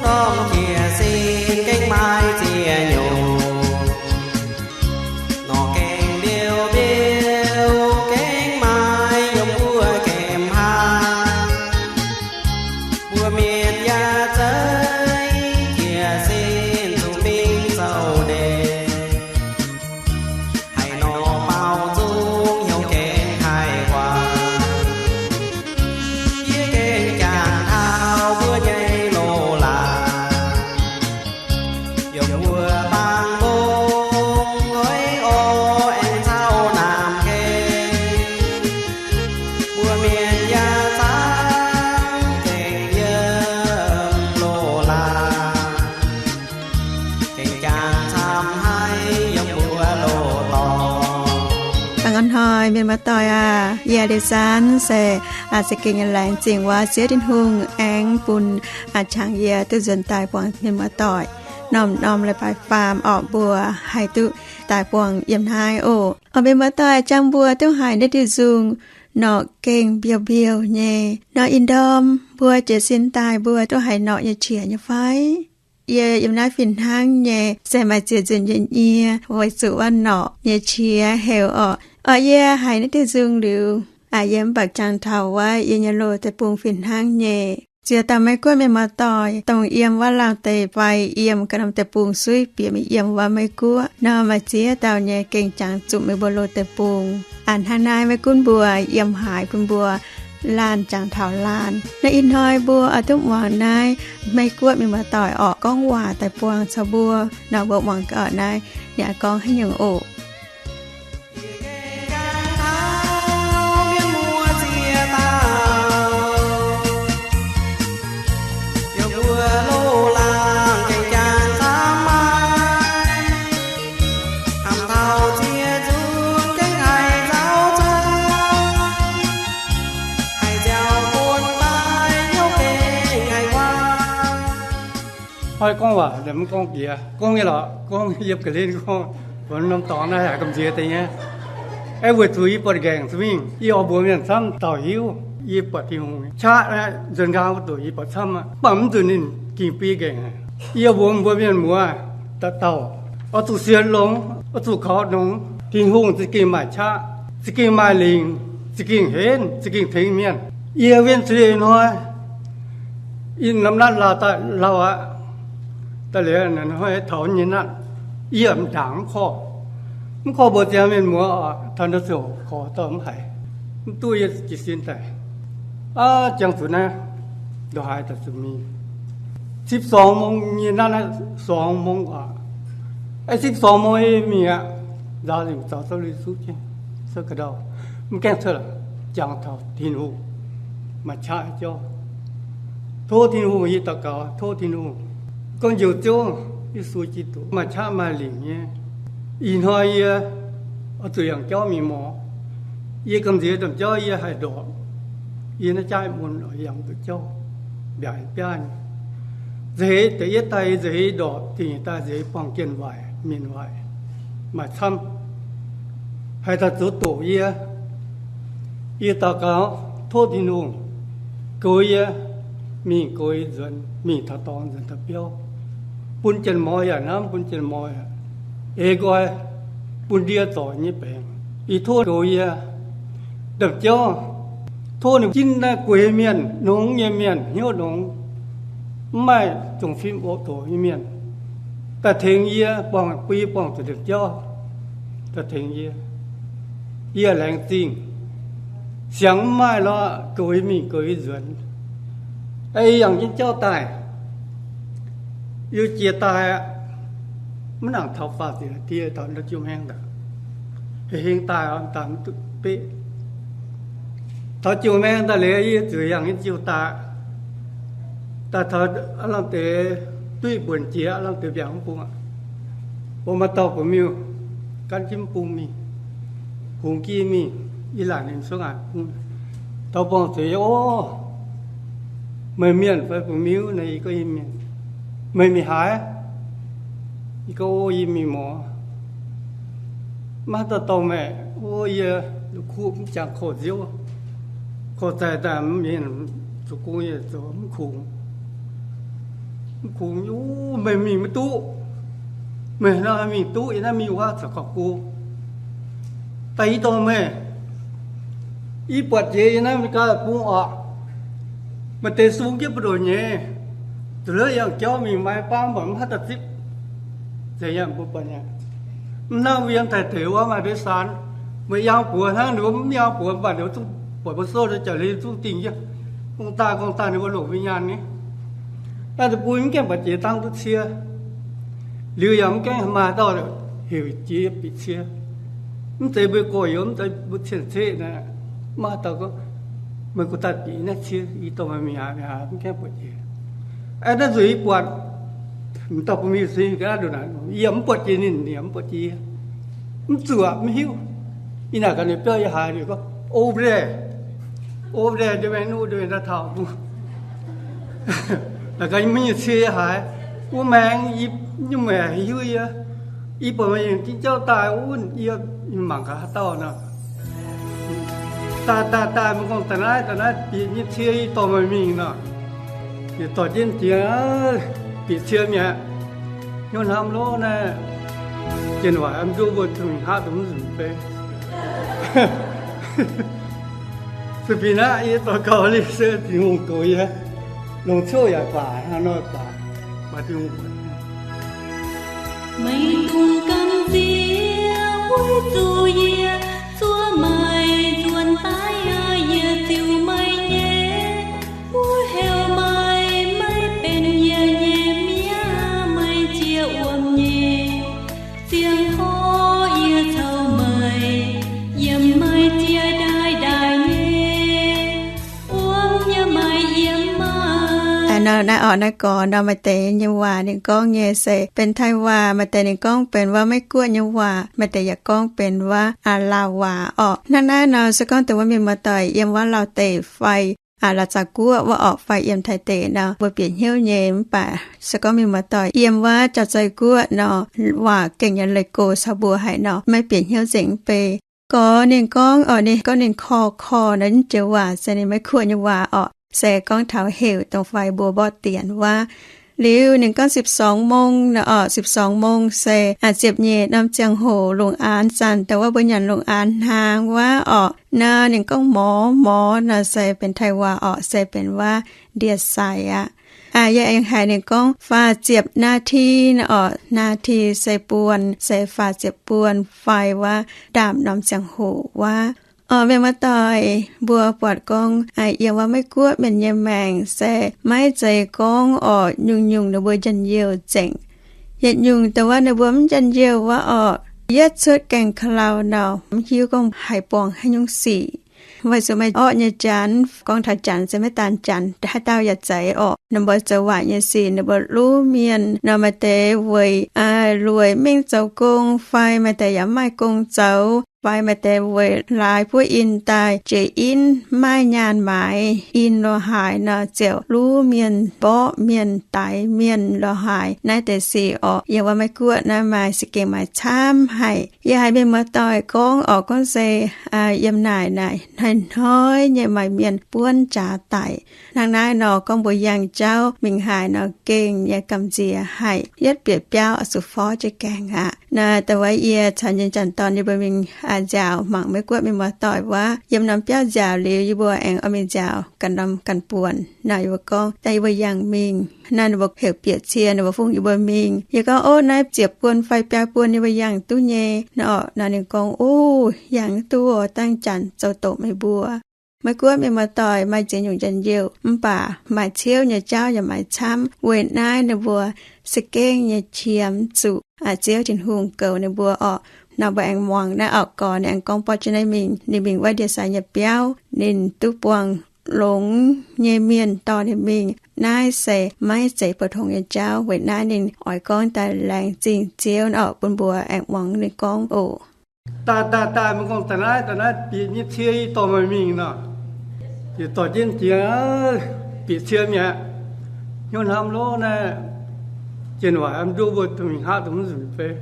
Gorngv jiez sin gengh maaih ziex nyungc, nor gengh mbiouh mbiouh gengh maaih yiem wuov gemh hnangv. Mbuo mienh yaac zeiz jiez sin zuqc mingh zouv ndeic, haaix nor baaux nzung hnyouv gengh haih guaax. Yie gengh jangx taux mbuo nyei loz-laangc, yiem wuov baang mbong oix orv aengx caux naamh gen. Mbuo mienh yaac camv gengh yiem loz-laangc, gengh jangx camv haic yiem mbuo loz-dorngh. A'hnoi mienh muoz-doic aac, yie Liuz Zaanv se za'gengh laengz zingh wuov Ziouv Tin-Hungh aengx bun qangx yie duqv nzuonx daaih buangh mienh muoz-doic norm-norm leiz-baaix faam orqc, mbuo haih duqv daaih buangh yiem naaiv oc. Orqc, mienh muoz-doic, jangx mbuo duqv haiz naaiv diuh nzung norqc gengh mbiouh mbiouh nyei nor, ih ndorm mbuo jiez sin daaih mbuo duqv haiz norqc nyei qiex nyei fai? Yie yiem naaiv fih hnangv nyei se maaih ziex nzunc yie nyie weic zuqc wuov norqc nyei qiex heuc orqc. Orqc, yie haiz naaiv diuh nzung liuz, yie mv baac jangx taux wuov yie nyei loz deic-bung fih hnangv nyei. Ziex dauh Meiv-Guoqv mienh muoz-doic dongh yiem wuov laangh deic fai yiem ga'norm deic-bung suiv bieqc mingh yiem wuov Meiv-Guoqv nor, maaih ziex dauh nyei gengh jangx zuqc meih mbuo loz deic-bung. A'hnangv naaiv maiv gunv mbuo yiem haaix bun mbuo laanh jangx taux laanh. Naaiv ih hnoi mbuo oix duqv muangx naaiv Meiv-Guoqv mienh muoz-doic orqc gorngv waac daaih buangh caux mbuo nor, mbuo muangx gaax naaiv ninh oix gorngv haaix nyungc oc. Hnoi gorngv waac mv gorngv jiex, gorngv nyei lorqc, gorngv yiem ga'hlen gorngv, mbuo norm dorngx naaiv haiz gamh nziex deix nyei. Aeqv, weic zuqc yie buatc nqaengc za'mingh, yie oix mbuox mienh camv dauh hiuv, yie buatc Tin-Hungh qaqv nzuonx nqaang wuov doqc yie buatc camv aqv. Mv baac mv nzunc ninh ging biei nqaengc. Yie mbuox mbuo mienh muoz dauh dauh, oix zuqc sienx longx, oix zuqc kaux nongx. Tin-Hungh za'gengh maaih qaqv, za'gengh maaih lingc, za'gengh henv, za'gengh tengx mienh. Yie wienv zuiz hnoi, ih norm natv lauh daaih lauh aqv. Da'liuz hnoi taux nyei natv, yie m'ndaangc mv korv. Mv korv mbuox ziangx mienh muoz oc, taux ndau ziouc korv dorh mv haiz. Mv duqv yie jiez sin daaih. Aav, jangx zuqc naaiv, ndongc haaix daaih zuqc mingh. Sipv sorngx mong nyei natv naaiv sorngx mong oc. Aeqv, sipv sorngx mong yie mingh aqv. Nzaaux nzengc zaux zouv lui zuqv jienv, cuotv ga'ndau, mv gaengh cuotv lorqc, jangx taux Tin-Hungh maaih qaqv jauv. Tov Tin-Hungh, yie daux gaux tov Tin-Hungh, gorngv Njoux Ziouv Yesu Giduc maaih qaqv maaih lingc nyei. Ih hnoi yie oix zuqc yangh jauv mingh mor, yie gamh nziex domh jauv yie haih ndorpc. Yie naaiv jaav mun oix yangh duqv jauv mbiaauc biaav nyei. Nza'heix da'yietv daaih nza'heix ndorpc, da'nyeic daaih nza'heix buangh jien waaic, mienh waaic, maaih camv. Haaix dauh zoux doqc yie, yie daux gaux tov Tin-Hungh goux yie, mingh goux yie nzuonx, mingh taux dorngx nzuonx taux biauv, bun jien-morz yaac hnamv, bun jien-morz yaac eix nqoi, bun ndie zorc nyei baengc. Ih tov goux yie domh jauv, tov ninh ginv naaiv gueix mienh, nongx nyei mienh hnyouv nongx, mv maaih zongh fim oc doqc nyei mienh daaih tengx yie, buangh bun yie buangh zuqc domh jauv daaih tengx yie. Yie laengz zingh. Siangx mv maaih lorqc, goux yie mingh goux yie nzuonx. Ei yangh jienv jauv daaih, yie jiex daaih aqv. Mv nangc taux faah ziepc die, taux ndau jiu maeng daaih, heh heng daaih oc, daaih mv duqv beqv. Taux jiu maeng daaih liuz, yie zuqc yangh jienv jiu daaih. Daaih taux aav lamh deix duqv buonc jiex, aav lamh deix mbiaauc mv bung aqv. Mbuo maaih dauh bun miuh, gan jienv mv bung mingh, hungx jienv mingh, yie laaic ninh cuotv ngaanc bung. Taux buangh zuqc, o, meih mienh fai bun miuh naaiv? Yie gorngv yie mienh. Meih mingh haaix? Yie gorngv, o, yie mingh mor. Maiv dauh dorh meih? O, yie la'kuqv mv jangx korv-nziouv, korv-zaix daaih mv mienh zoux gong yie zoux mv kungx. Mv kungx, meih mingh maiv duqv. Meih nor mingh duqv, yie naaiv mingh wuov caux gorqv-gux. Daaih yie dorh meih, yie buatc jiex yie naaiv America bung oc, maaih deix sung jienv buoz-ndoqv nyei, zuqc hleix yangh jauv mingh maaih baamv mv baac mv haih daaih zipv. Zeiz yaac mbuo buatc nyei. Mv hnangv mbuo yiem Taiv deic wuov maaih deix sanx, meih yangh buoz hnangv, ninh mbuo mv yangh buoz mv baac ninh mbuo zungv buatc mbuo sou deix jauv liuz zungv dingh jienv, gorngv daaih gorngv daaih ninh mbuo longc mbuo nyaanh ni. Naaiv deix bung mv gaengh buatc jiex dangh duqv cie, liuz yaac mv gaengh maaih dauh heuc jiex bieqc cie. Mv zeiz mbuo gorx-youz, mv zeiz mbuo cien-ceqv naaic, maaih dauh gorngv, meih gu daaih bieqc naaiv cie, yie dorh meih mingh aqv, mv gaengh buatc jiex. Aeqv, naaiv nzunc yie buatc, m'dauh bun mingh sin ga'naaiv nduqc naaic, yie yaac mv buatc jiex ninh, ninh yaac mv buatc jiex yie. Mv zuqc aqv, mv hiuv. Yie naaic gaax ninh biauv yie haiz ninh gorngv, over there, over there, ndiev mengh nuqv ndiev mengh daaih taux. Naaic gaax mv nyei cie yie haiz, wuov maengx yie nyungc-maeqc hiuv yie, yie buatc meih yiem jienv jauv daaih wuov, yie mangc gaax haaix dauh nor. Daaih daaih daaih, meih gorngv daaih naaiv daaih naaiv bieqc nyei cie yie dorh meih mingh nor. Yie dorh jienv jiex bieqc cie mi'aqv. Hnyouv hnamv lov naaiv, jien waaic am nduov mbuo Tin-Hungh hngaqv dongh mv nzunc fei. Zuqc bieqc naaiv yie dorh gauh liuz se Tin-Hungh goux yie, longc coqv yaac baac, hnangv nor baac, maaih Tin-Hungh buatc. Meih dungx gamh nziex weic zuqc yie zuov meih nzuonx daaih, yie ziux meih nyei. Mbuo heuc meih, meih benx yie nyei mi'aqv. Meih jiex wuom nyei ziangh hoc yie caux meih yiem, meih jiex ndaaih ndaaih nyei, wuom nyei meih yiem maah. Naaiv orqc, naaiv gorx nor maaih deix nyei waac ninh gorngv nyei se benx Taiv waac, maaih deix ninh gorngv benx wuov Meiv Guoqv nyei waac, maaih deix yaac gorngv benx wuov Laauv waac orqc. Hnangv naaiv nor se gorngv dongh wuov mienh muoz-doic yiem wuov Laauv deic fai Laac Zaux Guoqv wuov orqc, fai yiem Taiv deic nor, mbuo bieqc hnyouv nyei. Mv baac se gorngv mienh muoz-doic yiem wuov Jauv-Zei Guoqv nor, waac gengh nyei leih go caux mbuo haic nor, maiv bieqc hnyouv nzengc mv bei. Gorx ninh gorngv orqc, ninh gorngv ninh korv-korv nor, naaiv joux waac se ninh Meiv Guoqv nyei waac orqc, se gorngv taux heuc dongh fai mbuo mborqv dienx wuov. Liuz ninh gorngv สิบสองโมง nor orqc, สิบสองโมง se ziepc nyeic norm ziangh hoc lungh aanx zanc, dongh wuov mbuo nyanc lungh aanx hnaangx wuov orqc. Nor ninh gorngv หมอ หมอ nor se benx Taiv waac orqc, se benx wuov ndie-sai aqv. Yie aengx haiz ninh gorngv faah ziepc นาที nor orqc, นาที se buon, se faah ziepc buon fai wuov ndaamv norm ziangh hoc wuov. Orqc, mienh muoz-doic, mbuo buatc gorngv yiem wuov Meiv Guoqv mienh nyei maengc se maiv zeiz gorngv orqc nyungc-nyungc ninh mbuo njien-youh nzengc. Yietc nyungc dongh wuov ninh mbuo mv njien-youh wuov orqc, yietv cuotv gaengh ka'lau nor, mv hiuv gorngv haih buangh haaix nyungc sic. Weic zuqc maaih orqv nyei janx, gorngv taux janx se maiv daan janx, haaix dauh yaac zeiz orqc, ninh mbuo zoux waaic nyei sic, ninh mbuo luv mienh nor, maaih deix weic lueic mingh zoux gong, fai maaih deix yaac mv maaih gong zoux, fai maaih deix weic laaix buov in daaih jiex in, mv maaih nyaanh maaiz in lorz haaix nor, ziouc luv mienh, mborqv mienh, daix mienh lorz haaix. Naaiv deix sic orqc, yiem wuov Meiv Guoqv naaiv maaih, se gengh maaih camv haic. Yie haiz mienh muoz-doic gorngv orqc, gorngv se yiem naaic naaic hnoi-hnoi nyei maaih mienh buonv jaax daic. Hnangv naaiv nor, gorngv mbuo yangh jauv mingh haaix nor, gengh nyei gamh nziex haic, yietv bieqc biauv oix zuqc forv jienv gaengh aqv. Naaiv dongh wuov yie caux nyei janx-dorn yie mbuo mingh nziaauc mangc Meiv Guoqv mienh muoz-doic wuov, yiem norm biauv nziaauc liuz, yie mbuo aengx oix mingh nziaauc ganh norm ganh buonc. Naaiv yie mbuo gorngv daaih yie mbuo yangh mingh, naaiv ninh mbuo heuc bieqc cie, ninh mbuo fungx yie mbuo mingh. Yie gorngv, Ov, naaiv ziepc buon fai biaa buon yie mbuo yangh duqv nyei nor. Naaiv ninh gorngv, Ov, yangh duqv oc, dangh janx zoux doqc meih mbuo. Maiv gunv mienh muoz-doic maaih ziex nyungc njien-youh, mv baac maaih ciouv nyei jauv yaac maaih camv. Weic naaiv ninh mbuo se gengh nyei qiemx zuqc Ziouv Tin-Hungh goux ninh mbuo orqc. Nor mbuo aengx muangx naaiv orqc, gorx ninh aengx gorngv borqv jienv naaiv mingh, ninh mingh wuov ndie-sai nyei biauv, ninh duqv buangh longx nyei mienh dorh ninh mingh. Naaiv se maiv zeiz pou-tong nyei jauv. Weic naaiv ninh oix gorngv daaih laengz zingh Ziouv orqc. Bun mbuo aengx muangx ninh gorngv oc. Daaih, daaih, daaih, meih gorngv daaih naaiv, daaih naaiv bieqc nyei cie yie dorh meih mingh nor. Yie dorh jienv jiex bieqc cie mi'aqv. Hnyouv hnamv lov naaiv, jien waaic am nduov mbuo dongh mingh haav dongh mv nzunc fei.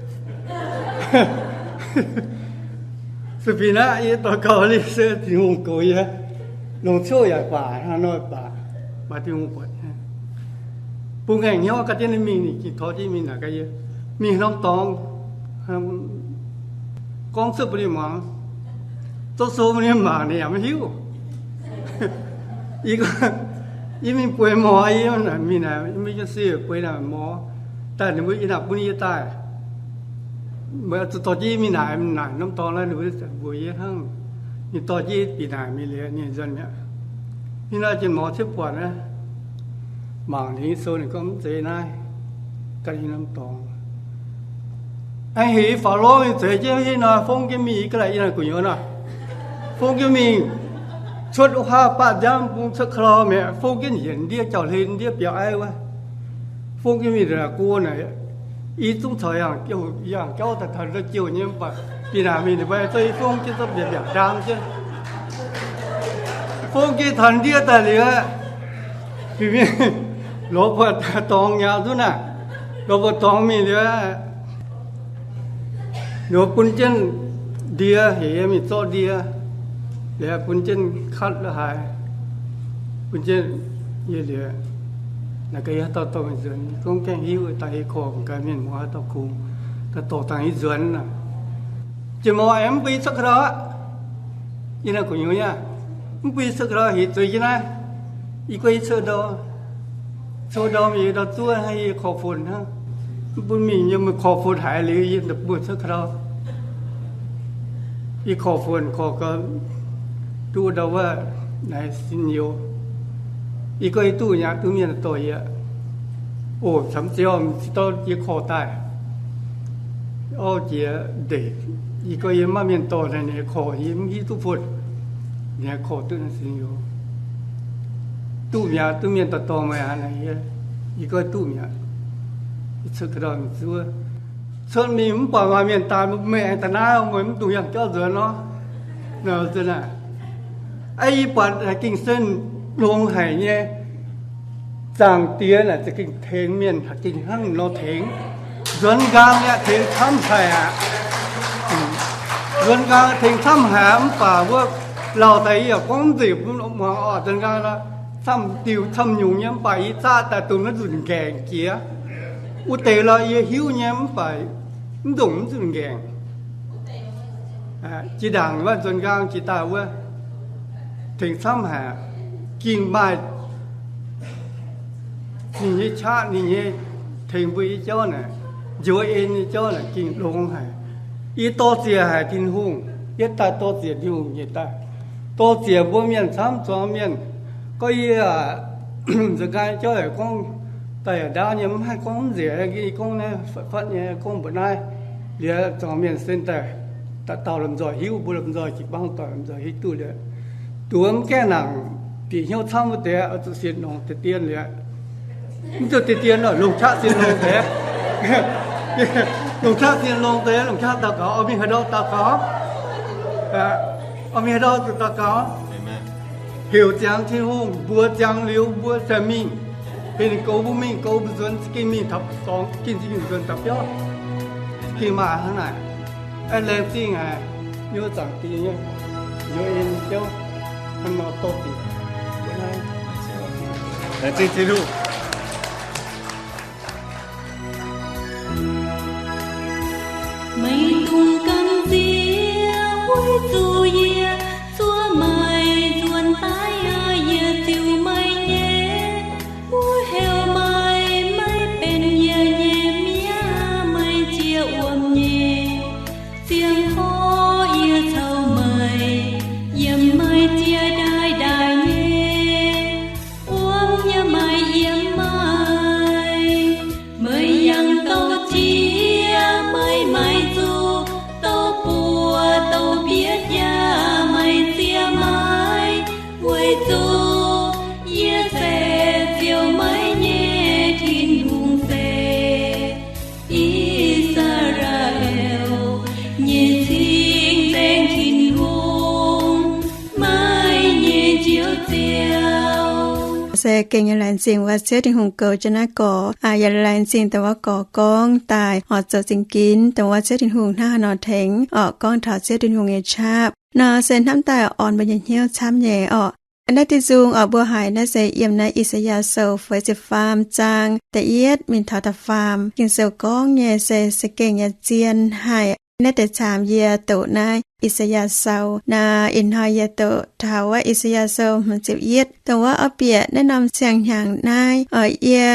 Se fih naaiv yie dorh gauh liuz se Tin-Hungh goux yie, longc coqv yaac baac, hnangv nor baac, maaih Tin-Hungh buatc. Bun ngaengc hnyouv ga'diev ninh mingh, ninh ging tov jienv mingh naaic ga'yie, mingh norm dorngx, gorngv cuotv bun ninh muangx, zorqv sou bun ninh mangc, ninh yaac maiv hiuv. Yie, yie mingh bueix morz, yie mingh naaic, mingh jienv se bueix naaic morz, daaih ninh mbuo yie naaic bun yie daaih, meih zuqc dorh jienv mingh naaic, naaic norm dorngx naaic, ninh mbuo mbuox yie hnangv. Ninh dorh jienv bieqc naaic mingh liuz, ninh nzuonx mi'aqv. Ninh nor jiex morz ciepv buatc naaiv, mangc ninh nyei sou, ninh gorngv mv zeiz naaiv, gan yie norm dorngx. Aengx heuc yie faaux lorz mingh zeix jienv yie nor, fongv jienv mingh, yie ga'naaiv yie naaic gu'nyuoz nor, fongv jienv mingh, cuotv wuov haav baav nziaamv bung cuotv ka'lauh mi'aqv, fongv jienv njiec ndiev jauv-hlen ndiev biaux aiv wuov. Fongv jienv mingh ndongc naaic go naaic, yie zungv caux yangh jauv daaih taux ndau jouh nyei, mv baac bieqc naaic mingh ninh mbuo zorqv yie fongv jienv zorqv mbiaauc mbiaauc ndaam jienv. Fongv jienv taux ndiev daaih liuz, bieqc mingh lorz buatc dorngx nyei nzunv naaic, lorz buatc dorngx mingh liuz, ninh mbuo bun jienv ndie, heuc yie mingh zorqv ndie, liuz bun jienv katv la'haaix, bun jienv yie liuz, naaic ga'yie haaix dauh dorh mingh nzuonx, gorngv gaengh hiuv daaih yie korv ganh mienh muoz haaix dauh kungx, daaih dorh dangh yie nzuonx naaic. Jiex morz aengx mv bun yie cuotv ka'ndau aqv. Yie naaiv gu'nyuoz yaac mv bun yie cuotv ka'ndau, heuc zueiz jienv naaiv. Yie gorngv yie cuotv ndau, cuotv ndau mingh ndau zuov hnangv, yie korv-fonc hnangv. Mv bun mingh nyei, meih korv-fonc haiz liuz yie mbuo cuotv ka'ndau. Yie korv-fonc korv gau, duqv ndau wuov naaic sin youz. Yie gorngv yie duqv mi'aqv, duqv mienh dorh yie. O, camv ziouc, ziex dauh yie korv daaih. Auv jiex ndeic, yie gorngv yie maiv maaih mienh dorh naaic, ninh korv yie mv hiuv duqv fon. Ninh korv duqv naaiv sin youz. Duqv mi'aqv, duqv mienh dorh dorh meih aqv. Yie gorngv duqv mi'aqv. Yie cuotv ka'ndau mingh zuov. Cuotv mingh mv baac maaih mienh daaih, meih aengx daaih naaiv, meih mv dungx yangh jauv nzuonx nor. Naaic, aa, yie buatc gengh sen longx haic nyei. Zaangc Diex naaic za'gengh tengx mienh, gengh hnangv nor tengx. Nzuonx nqaang yaac tengx camv haic aqv. Nzuonx nqaang tengx camv haic aqv, mv baac wuov lauh daaih yie yaac gorngv mv nzengc bun muangx oc. Nzuonx nqaang nor camv diuh camv nyungc nyei, mv baac yie zaqv daaih dongh naaiv nzunc ngaengc jiex. Wuov deix lorqc yie hiuv nyei, mv baac mv ndongc mv nzunc ngaengc. Jiex ndaangc wuov nzuonx nqaang jiex daaih wuov, tengx camv haic, gengh maaih ninh nyei qaqv, ninh nyei tengx mbuo nyei jauv naaic, njoux en nyei jauv naaic gengh longx haic. Yie dor-ziec haic Tin-Hungh, yie daaih dor-ziec Tin-Hungh nyei daaih, dor-ziec mbuo mienh camv zuangx mienh. Gorngv yie aac, nzuonx nqaang jauv haic gorngv daaih yaac ndaauv nyei, mv haih gorngv mv nzengc. Yie gorngv naaiv fatv fatv nyei, gorngv mbuox naaiv liuz, zuangx mienh sen daaih, dauh dauh lomh nzoih hiuv, mbuo lomh nzoih jiu-baang doic lomh nzoih hiuv duqv liuz, duqv mv gaengh nangc bieqc hnyouv camv wuov deix oix zuqc sienx longx deix dien liuz, mv zuqc deix dien longc qaqv sienx longx deix, longc qaqv sienx longx deix, longc qaqv daux gaux, oix mingh haaix ndau daux gaux, oix mingh haaix ndau zuqc daux gaux. Heuc ziangx Tin-Hungh, mbuox ziangx liuz mbuo ziouc mingh. Heuc ninh goux mbuo mingh, goux mbuo nzuonx, za'gengh mingh taux dorngx, za'gengh zingh nzuonx taux biauv. Za'gengh maaih hnangv naaic. Aeqv, laengz zingh haic, nyei zaangc Diex nyei, njoux en jauv, hnangv nor dorh ziec. Laengz zingh Tin-Hungh. Meih dungx gamh nziex weic zuqc yie zuov meih nzuonx daaih aqv. Yie ziux meih nyei, mbuox heuc meih, meih benx yie nyei mi'aqv. Meih jiex wuom nyei ziangh hoc yie caux meih yiem, meih jiex ndaaih ndaaih nyei wuom nyei, meih yiem meih, meih yangh douh jiex, meih maiv zuqc douh buoz douh mbiex jaax, meih ziex maiv, weic zuqc yie se ziouc meih nyei Tin-Hungh se I^saa^laa^en nyei cing-nzengc Tin-Hungh, meih nyei Njoux Ziouv. Se gengh yaac laengz zingh wuov Ziouv Tin-Hungh goux jienv naaiv gorx, yaac laengz zingh dongh wuov gorx gorngv daaih oix zoux zingx ginv dongh wuov Ziouv Tin-Hungh hnangv haaix nor tengx orqc, gorngv taux Ziouv Tin-Hungh nyei qaqv nor se hnamv daaih orn mbuo nyei hnyouv camv nyei orqc. Naaiv diuh nzung oix mbuo haiz naaiv se yiem naaiv I^saa^yaa Sou feix ziepc faam zaang da'yietv mingh taux da'faam. Ging-Sou gorngv nyei se za'gengh yaac zien haic. Naaiv deix caamx yie doqc naaiv I^saa^yaa Sou. Naaiv ih hnoi yie doqc taux wuov I^saa^yaa Sou hmz ziepc yietv, dongh wuov oix bieqc naaiv norm siang-hnyangx naaiv. Oc, yie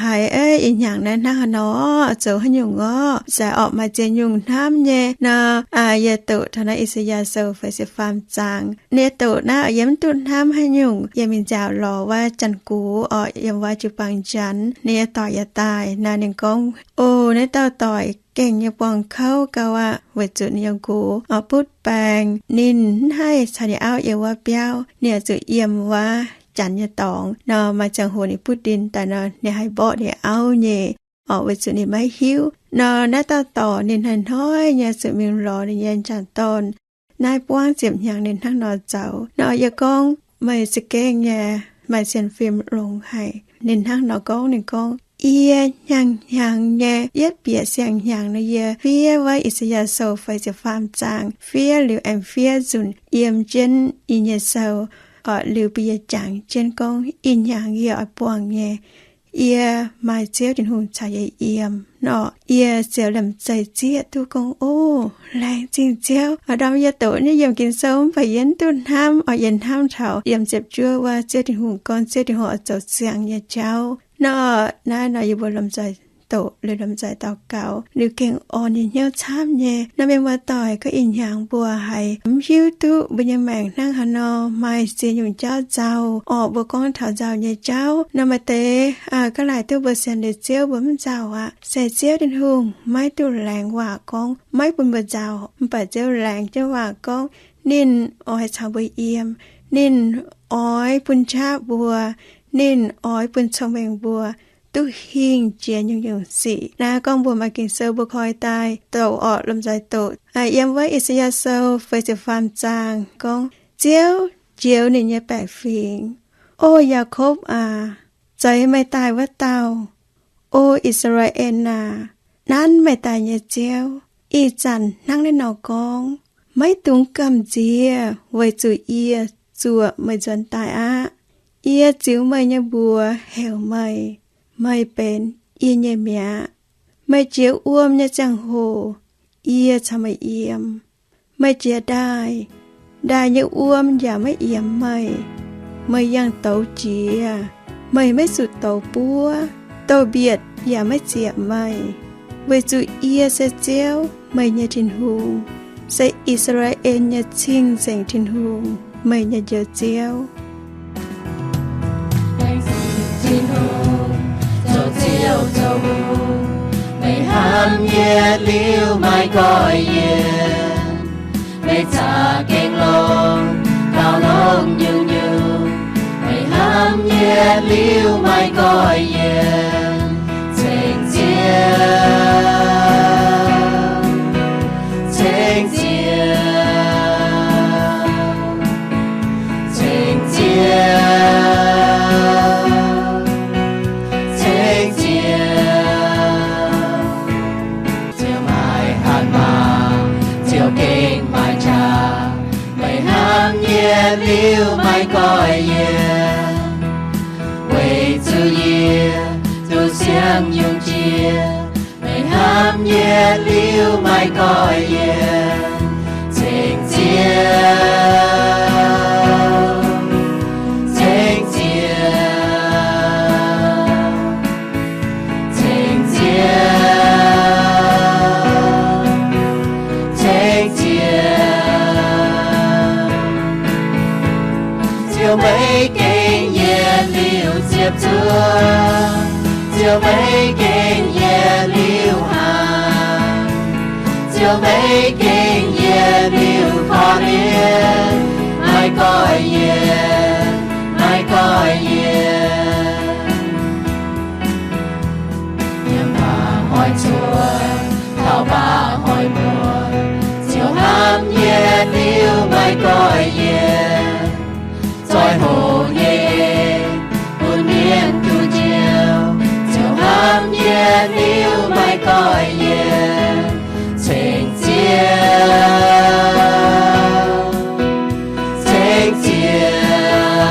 haiz ih hnyangx naaiv hnangv haaix nor, zoux haaix nyungc orqc, se orqc maaih ziex nyungc hnamv nyei nor. Yie doqc taux naaiv I^saa^yaa Sou feix ziepc faam zaang. Yie doqc naaiv yie mv duqv hnamv haaix nyungc. Yie mingh nziaauc lorz wuov Janx-Gux orqc, yiem wuov jiu-baang Janx. Yie doic yaac daaih naaiv, ninh gorngv, O, naaiv dauh doic gengh nyei buangh kouv gau aqv, weic zuqc ninh nyei nqox orqc butv baeng. Ninh mv haih caux ninh auv yiem wuov biauv. Ninh oix zuqc yiem wuov Janx nyei dorngx nor. Maaih ziangh hoc ninh butv ndin daaih nor, ninh haih mborqv ninh auv nyei orqc, weic zuqc ninh maiv hiuv nor. Naaiv dauh dorc ninh hnoi-hnoi nyei zuqc mingh lorz ninh nyei m'jangc dorn. Naaiv buangv ziepc hnyangx ninh hnangv nor zoux nor. Yie gorngv, Meih za'gengh nyei maaih sienx fim longx haic. Ninh hnangv nor gorngv, ninh gorngv, Yie hnyangx-hnyangx nyei, yietv bieqc siang-hnyangx nor, yie fiev wuov I^saa^yaa Sou feix ziepc faam zaang, fiev liuz aengx fiev nzunc yiem jienv yie nyei sou orqc, liuz bun yie jangx jienv gorngv ih hnyangx yie oix buangh nyei. Yie maaih Ziouv Tin-Hungh caux yie yiem nor, yie ziouc liemh zeih zieqv duqv gorngv, O, laengz zingh Ziouv. Aa, ndorm yie doqc naaiv yiem Ging-Sou mv baac yie mv duqv hnamv orqc, yie hnamv taux yiem ziepc juov wuov Ziouv Tin-Hungh gorngv Ziouv Tin-Hungh oix zoux ziangh nyei jauv nor. Naaiv nor yie mbuo lomh nzoih doqc liuz lomh nzoih daux gaux liuz gengh orn nyei hnyouv camv nyei. Naaiv mienh muoz-doic, gorngv ih hnyangx mbuo haiz mv hiuv duqv mbuo nyei maengc hnangv haaix nor, maaih ziex nyungc jauv nzauh orqc. Mbuo gorngv taux nzauh nyei jauv nor, maaih deix ga'naaiv duqv mbuo sienx liuz Ziouv mbuo mv nzauh aqv. Se Ziouv Tin-Hungh maiv duqv laengz waac gorngv maiv bun mbuo nzauh, mv baac Ziouv laengz jienv waac gorngv ninh oix caux mbuo yiem, ninh oix bun qaqv mbuo, ninh oix bun cong-mengh mbuo duqv hingh jiex nyungc-nyungc sic. Naaiv gorngv mbuo maaih Ging-Sou mbuo koi daaih doqc orqc, lomh nzoih doqc. Yiem wuov I^saa^yaa Sou feix ziepc faam zaang gorngv, Ziouv njoux ninh nyei baeqc fingx, O Yaakopv aac, zeix meih daaih wuov dauh, O I^saa^laa^en aac, nanv meih daaih nyei Ziouv. Ih zanc hnangv naaiv nor gorngv, maiv dungx gamh nziex weic zuqc yie zuoqc meih nzuonx daaih aqv. Yie ziux meih nyei mbuox heuc meih, meih benx yie nyei mi'aqv. Meih jiex wuom nyei ziangh hoc yie caux meih yiem. Meih jiex ndaaih, ndaaih nyei wuom yaac maiv yiemx meih. Meih yangh douz jiex, meih maiv zuqc douz buov. Douz-mbietc yaac maiv ziepc meih, weic zuqc yie se Ziouv, meih nyei Tin-Hungh, se I^saa^laa^en nyei Cing-Nzengc Tin-Hungh, meih nyei Njoux Ziouv. Laengz zingh Tin-Hungh, zoux Ziouv zoux Hungh. Meih hnamv yie liuz maiv goiv yie. Meih za'gengh longx, gauh longx nyungc-nyungc. Meih hnamv yie liuz maiv goiv yie. Ceng Ziouv, Ceng Ziouv, Ceng Ziouv, Ceng Ziouv. Ziouv maiv hatc maaz, Ziouv gengh maiv qaqv. Meih hnamv yie liuz maiv goiv yie. Weic zuqc yie duqv siang nyungc jiex, meih hnamv yie liuz maiv goiv yie. Ceng Ziouv, Ceng Ziouv, Ceng Ziouv, Ceng Ziouv. Ziouv maiv gengh yietc liuz ziepc zuoqv, Ziouv maiv gengh yietc liuz hnaangx, Ziouv maiv gengh yietc liuz korv-lienh, maiv goiv yietc, maiv goiv yietc. Yiem mbaah hnoi cuotv taux mbaah hnoi muoz, Ziouv hnamv yie liuz maiv goiv yie. Zoih hoc nyei bun mienh duqv njoux, Ziouv hnamv yie liuz maiv goiv yie. Ceng Ziouv, Ceng Ziouv,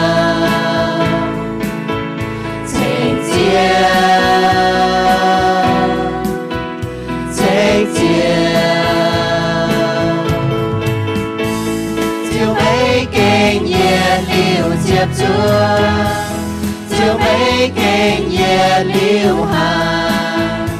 Ziouv, meih gengh yietc liuz hnaangx,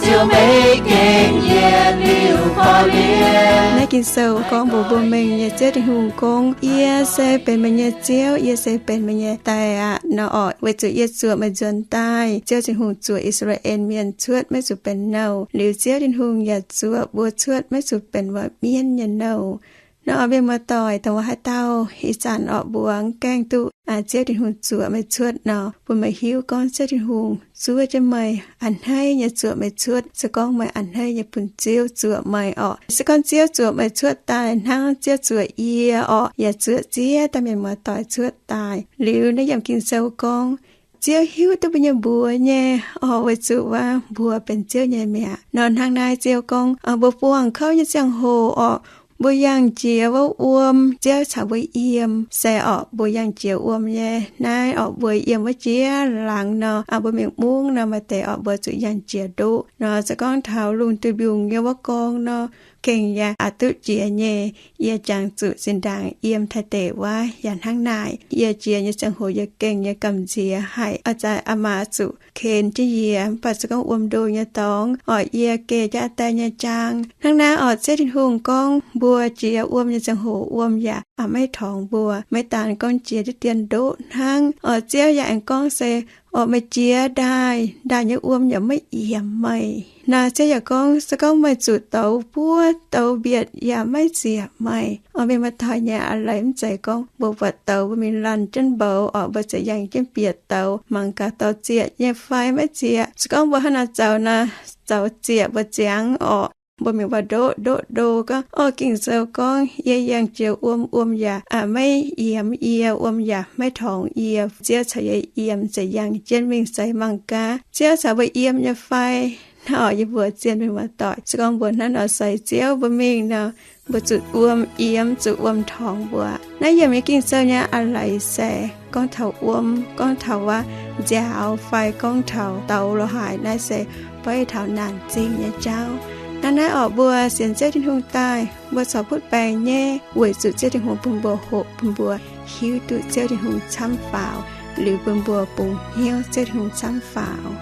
Ziouv, meih gengh yietc liuz korv-lienh. Naaiv Ging-Sou gorngv mbuox mbuo mengh nyei Ziouv Tin-Hungh gorngv, Yie se benx meih nyei Ziouv, yie se benx meih nyei daeh aqv nor orqc. Weic zuqc yie zuoqc meih nzuonx daaih. Ziouv Tin-Hungh zuoqc I^saa^laa^en Mienh cuotv maiv zuqc benx nouh, liuz Ziouv Tin-Hungh yaac zuoqc mbuo cuotv maiv zuqc benx waac-mienv nyei nouh. Nor oix mienh muoz-doic, dongh wuov haaix dauh ih zanc orqc mbuo mv gaengh duqv Ziouv Tin-Hungh zuoqc meih cuotv nor, bun meih hiuv gorngv Ziouv Tin-Hungh zuov jienv meih, a'hneiv nyei zuoqc meih cuotv. Se gorngv meih a'hneiv nyei bun Ziouv zuoqc meih orqc, se gorngv Ziouv zuoqc meih cuotv daaih hnangv Ziouv zuoqc yie orqc, yaac zuoqc ziex dauh mienh muoz-doic cuotv daaih. Liuz naaiv yiem Ging-Sou gorngv, Ziouv hiuv duqv mbuo nyei mbuox nyei orqc, weic zuqc wuov mbuo benx Ziouv nyei mi'aqv. Nor hnangv naaiv Ziouv gorngv, mbuo buangh kouv nyei ziangh hoc orqc, mbuo yangh jiex wuov wuom, Ziouv caux mbuo yiem. Se orqc, mbuo yangh jiex wuom nyei naaiv orqc, mbuo yiem wuov jiex laangz nor, mbuo mingh mungv nor, maaih deix orqc mbuo zuqc yangh jiex ndoqv nor. Se gorngv taux lungh duih mbiungc nyei wuov gorngv nor, gengh yaac aqc duqv jiex nyei. Yie jangx zuqc zinh ndaangc yiem Taiv deic wuov yaac hnangv naaic. Yie jiex nyei ziangh hoc yie gengh nyei gamh nziex haic, oix zaqc aa maa zuqc ken jienv yie. Mv baac se gorngv wuom ndo nyei dorngx orqc, yie geh jienv aa die nyei jaang. Hnangv naaiv orqc, Ziouv Tin-Hungh gorngv mbuo jiex wuom nyei ziangh hoc wuom yaac aqc maiv torngx mbuo. Maiv daan gorngv jiex diqv dien ndoqv hnangv orqc, Ziouv yaac aengx gorngv se orqc, meih jiex ndaaih, ndaaih nyei wuom yaac maiv yiemx meih. Naaiv Ziouv yaac gorngv, se gorngv meih zuqc douz buov douz mbietc yaac maiv ziec meih. Orqc, mienh muoz-doic nyei, aa leiz mv zeiz gorngv mbuo buatc douz mbuo mingh laanh jienv mboux orqc, mbuo ziouc yangh jienv bieqc douz mangc gaax douz ziec nyei fai maiv ziec. Se gorngv mbuo hnangv naaiv zoux nor, zoux ziec mbuo ziangx orqc, mbuo mingh wuov ndoqv, ndoqv ndo gorngv, orqc, Ging-Sou gorngv, yie yangh jiex wuom, wuom yaac aqc maiv yiemx yie, wuom yaac maiv torngx yie. Ziouv caux yie yiem, ziouc yangh jienv mingh seix mangc gaax Ziouv caux mbuo yiem nyei fai. Naaiv orqc, yie mbuox zien mienh muoz-doic, se gorngv mbuo hnangv nor seix Ziouv mbuo mingh nor, mbuo zuqc wuom yiemx, zuqc wuom torngx mbuo. Naaiv yiem nyei Ging-Sou nyei aa leiz se gorngv taux wuom, gorngv taux wuov nziaaux fai gorngv taux douz lo haaix, naaiv se beiv taux naanc zingh nyei jauv. Naaiv naaiv orqc, mbuo sienx Ziouv Tin-Hungh daaih, mbuo corc butv baengc nyei, weic zuqc Ziouv Tin-Hungh bun mbuo hoqc, bun mbuo hiuv duqv Ziouv Tin-Hungh camv faaux, liuz bun mbuo bungx hnyouv Ziouv Tin-Hungh camv faaux.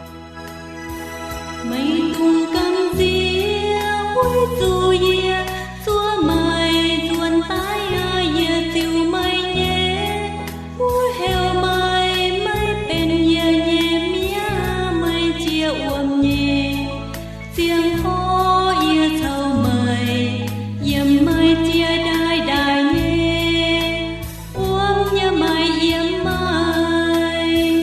Meih dungx gamh nziex weic zuqc yie zuov meih nzuonx daaih aqv. Yie ziux meih nyei, mbuox heuc meih, meih benx yie nyei mi'aqv. Meih jiex wuom nyei ziangh hoc yie caux meih yiem, meih jiex ndaaih ndaaih nyei wuom yaac maiv yiemx meih.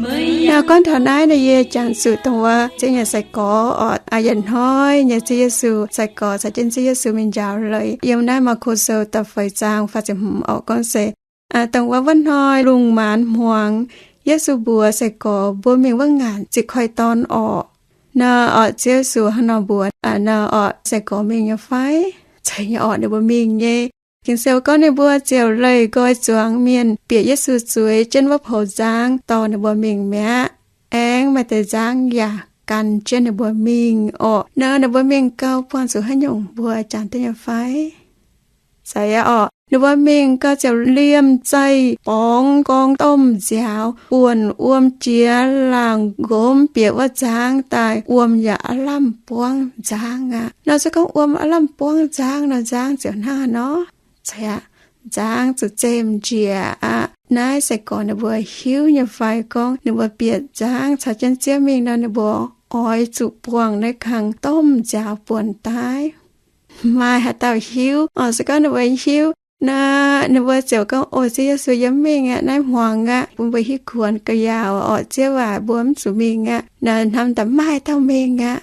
Meih yaac gorngv taux naaiv nor, yie jangx zuqc dongh wuov Ziouv nyei sai-gorx orqc, yietc hnoi nyei Ziouv Yesu, sai-gorx caux jienv Ziouv Yesu mingh njaaux leiz. Yiem naaiv Maako Sou da'feix zaang faah ziepc hmz orqc gorngv se, dongh wuov, wuov hnoi lungh maanz hmuangx, Yesu mbuox sai-gorx, mbuo mingh wuov ngaanc ziqc koiv-dorn orqc. Nor orqc, Ziouv Yesu hnangv nor mbuox nor orqc, sai-gorx mingh nyei fai? Zeiz nyei orqc, ninh mbuo mingh nyei. Ging-Sou gorngv ninh mbuo ziouc leih nqoi zuangx mienh bieqc Yesu zueiz jienv wuov poux nzangv dorh ninh mbuo mingh mi'aqv. Aengx maaih deix nzangv yaac gan jienv ninh mbuo mingh orqc. Nor ninh mbuo mingh gau buangh zuqc haaix nyungc mbuo jangx duqv nyei fai? Zeiz aqv orqc, ninh mbuo mingh gau ziouc liemh zeih borngz gorngv domh nziaaux buonc wuom jiex laangc nqomz bieqc wuov nzangv daaih, wuom yaac aav lamh buangv nzangv aqv. Nor se gorngv wuom aav lamh buangv nzangv nor, nzangv ziouc hnangv haaix nor? Zeiz aqv, nzangv zuqc zemh njiec aqv. Naaiv sai-gorx ninh mbuo hiuv nyei fai gorngv ninh mbuo bieqc nzangv caux jienv Ziouv mingh nor, ninh mbuo oix zuqc buangh naaiv kang domh nziaaux buonc daaih? Maaih haaix dauh hiuv orqc? Se gorngv ninh mbuo hiuv nor, ninh mbuo ziouc gorngv, O Ziouv Yesu, yie mv mingh aqv. Naaiv hmuangx aqv, bun mbuo hitv kuonx ga'yaauc orqc. Ziouv aac, mbuo mv zuqc mingh aqv. Naaiv hnamv daaih maaih dauh mingh aqv.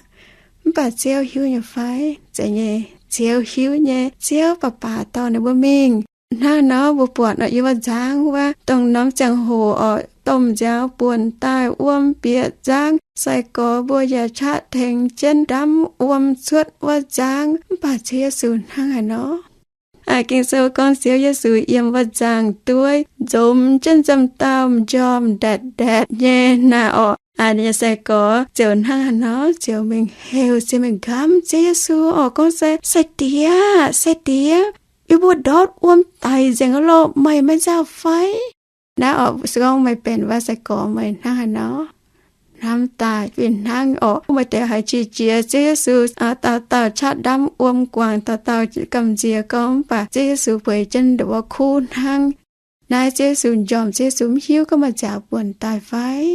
Mv baac Ziouv hiuv nyei fai? Zeiz nyei, Ziouv hiuv nyei. Ziouv baac baac dorh ninh mbuo mingh. Hnangv nor mbuo buatc nor, yiem wuov nzangv wuov, dongh norm ziangh hoc orqc, domh nziaaux buonc daaih, wuom bieqc nzangv, sai-gorx mbuo yaac qaqv tengx jienv ndamv wuom cuotv wuov nzangv. Mv baac Ziouv Yesu hnangv haaix nor? Ging-Sou gorngv Ziouv Yesu yiem wuov nzangv-dueiv nzomz jienv nzomz dauh m'njormh ndatc ndatc nyei naaic orqc. Ninh nyei sai-gorx ziouc hnangv haaix nor? Ziouc mingh heuc, ziouc mingh nqamv Ziouv Yesu orqc, gorngv se, Sai-Diex, Sai-Diex, yie mbuo ndortv wuom daic nzengc aqv lorqc, meih maiv nzauh fai? Naaiv orqc, se gorngv meih benx wuov sai-gorx meih hnangv haaix nor? Hnamv daaih fih hnangv orqc, maaih deix haiz qiex jiez, Ziouv Yesu dauh dauh qaqv ndamv wuom guangc, dauh dauh gamh nziex gorngv, mv baac Ziouv Yesu bueix jienv ndongc wuov kuv hnangv. Naaiv Ziouv Yesu njormh, Ziouv Yesu mv hiuv gorngv maaih nziaaux buonc daaih fai?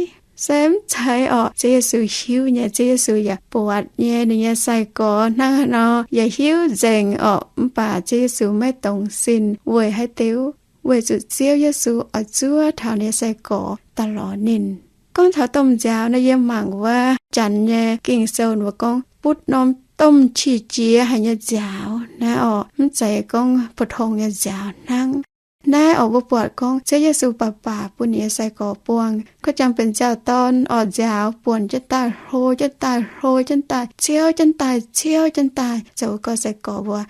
Se mv zeiz orqc, Ziouv Yesu hiuv nyei. Ziouv Yesu yaac buatc nyei ninh nyei sai-gorx hnangv haaix nor, yaac hiuv nzengc orqc. Mv baac Ziouv Yesu maiv dongz sin weic haaix diuc? Weic zuqc Ziouv Yesu oix zuov taux ninh nyei sai-gorx daaih lorz ninh. Gorngv taux domh nziaaux nor, yie mangc wuov Janx nyei Ging-Sou mbuo gorngv butv norm domh qiex jiez haic nyei nziaaux. Naaiv orqc, mv zeiz gorngv pou-tong nyei nziaaux hnangv. Naaiv orqc, mbuo buatc gorngv Ziouv Yesu baac baac bun ninh nyei sai-gorx buangh, gorngv jangx benx nziaaux-dorn orqc, nziaaux buonc jienv daaih, hlo jienv daaih, hlo jienv daaih, ciouv jienv daaih, ciouv jienv daaih, zoux gau sai-gorx mbuo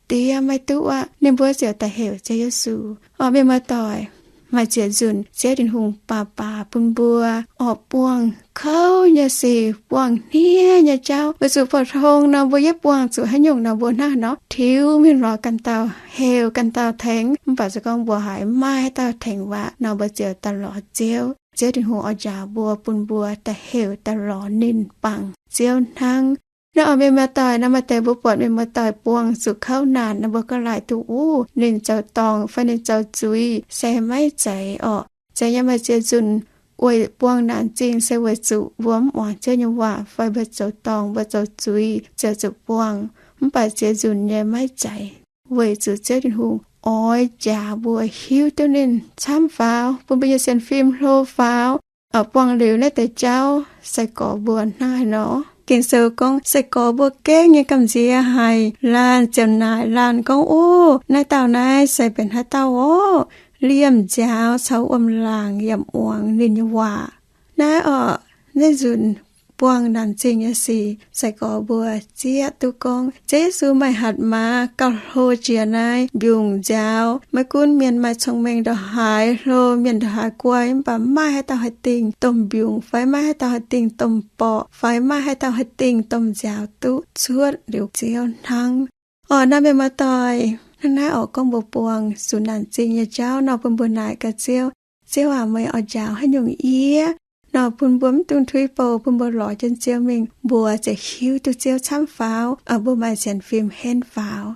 diev maiv duqv aqv. Ninh mbuo ziouc daaih heuc Ziouv Yesu. Orqc, mienh muoz-doic, maaih ziex nzunc Ziouv Tin-Hungh baac baac bun mbuo orqc, buangh kouv nyei sic, buangh hniev nyei jauv. Weic zuqc pou-tong nor, mbuo yaac buangh zuqc haaix nyungc nor, mbuo hnangv haaix nor tiux mingh lorz ganh dauh, heuc ganh dauh tengx. Mv baac se gorngv mbuo haiz maiv maaih haaix dauh tengx waac nor, mbuo ziouc daaih lorz Ziouv. Ziouv Tin-Hungh oix njaaux mbuo, bun mbuo daaih heuc daaih lorz ninh bangc Ziouv hnangv. Naaiv orqc, mienh muoz-doic, naaiv maaih deix mbuo buatc mienh muoz-doic buangh zuqc kouv naanc nor, mbuo ga'laaic duqv wuov ninh zoux dorngc fai ninh zoux zuiz se maiv zeiz orqc. Zeiz nyei, maaih ziex nzunc weic buangh naanc zingh se weic zuqc mbuo mv muangx Ziouv nyei waac fai mbuo zoux dorngc, mbuo zoux zuiz ziouc zuqc buangh. Mv baac ziex nzunc nyei maiv zeiz, weic zuqc Ziouv Tin-Hungh oix njaaux mbuo hiuv duqv ninh camv faaux, bun mbuo nyei sienx fim hlo faaux. Orqc, buangh liuz naaiv deix jauv, sai-gorx mbuo hnangv haaix nor? Ging-Sou gorngv sai-gorx mbuo gengh nyei gamh nziex haic. Laanh ziouc naaic laanh gorngv, Ov, naaiv dauh naaiv se benx haaix dauh orqc? Liemh nziaaux caux wuom-laangc yaac muangx ninh nyei waac. Naaiv orqc, naaiv nzunc buangh naanc zingh nyei sic, sai-gorx mbuo zieqv duqv gorngv Ziouv Yesu maaih hatc maaz gauh hlo jiex naaiv mbiungc nziaaux. Maiv gunv mienh maaih cong-mengh ndongc haaix, hlo mienh ndongc haaix guai, mv baac maiv maaih haaix dauh haih dingh domh mbiungc fai maiv maaih haaix dauh haih dingh domh borqc fai maiv maaih haaix dauh haih dingh domh nziaaux duqv cuotv liuz Ziouv hnangv. Orqc, naaiv mienh muoz-doic, hnangv naaiv orqc, gorngv mbuo buangh zuqc naanc zingh nyei jauv nor, bun mbuo naaic gaax Ziouv, Ziouv aac, meih oix njaaux haaix nyungc yie? Nor bun mbuo mv dungx tuix bouh, bun mbuo lorz jienv Ziouv mingh, mbuo ziouc hiuv duqv Ziouv camv faaux, mbuo maaih sienx fim henv faaux.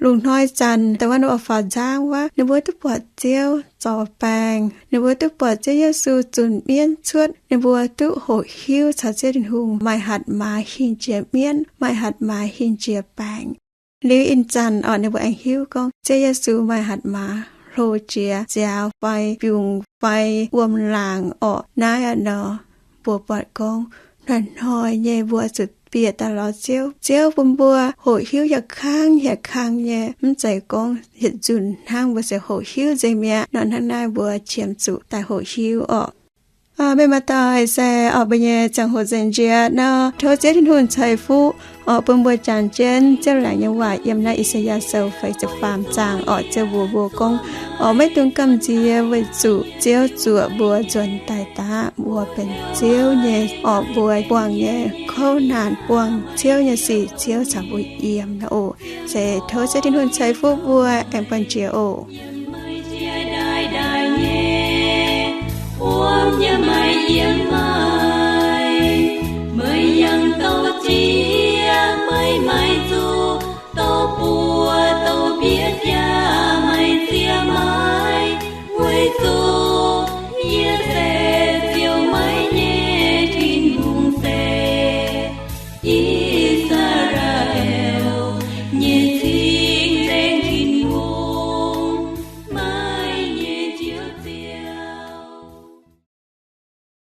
Lungh hnoi zanc da'wuov ninh mbuo faaux nzangv wuov, ninh mbuo duqv buatc Ziouv zorc baengc, ninh mbuo duqv buatc Ziouv Yesu zunc mienv cuotv, ninh mbuo duqv hoqc hiuv caux Ziouv Tin-Hungh maaih hatc maaz hingh jiex mienv, maaih hatc maaz hingh jiex baengc. Liuz ih zanc orqc, ninh mbuo aengx hiuv gorngv Ziouv Yesu maaih hatc maaz hlo jiex nziaaux fai mbiungc fai wuom-laangc orqc. Naaiv aqv nor, mbuo buatc gorngv hnoi-hnoi nyei mbuo zuqc bieqc daaih lorz Ziouv. Ziouv bun mbuo hoqc hiuv hieh kangv hieh kangv nyei, mv zeiz gorngv yietc nzunc hnangv mbuo se hoqc hiuv nzengc mi'aqv. Nor hnangv naaiv mbuo qiemx zuqc daaih hoqc hiuv orqc. Mienh muoz-doic, se orqc, mbuo nyei ziangh hoc nzengc njiec nor, tov Ziouv Tin-Hungh ceix fuqv orqc, bun mbuo jangx jienv Ziouv laengz nyei waac yiem naaiv I^saa^yaa Sou feix ziepc faam zaang orqc, Ziouv mbuox mbuo gorngv, orqc, maiv dungx gamh nziex weic zuqc Ziouv zuoqc mbuo nzuonx daaih daav. Mbuo benx Ziouv nyei orqc, mbuo buangh nyei kouv naanc, buangh Ziouv nyei sic, Ziouv caux mbuo yiem nor oc. Se tov Ziouv Tin-Hungh ceix fuqv mbuo aengx buangh jiex oc.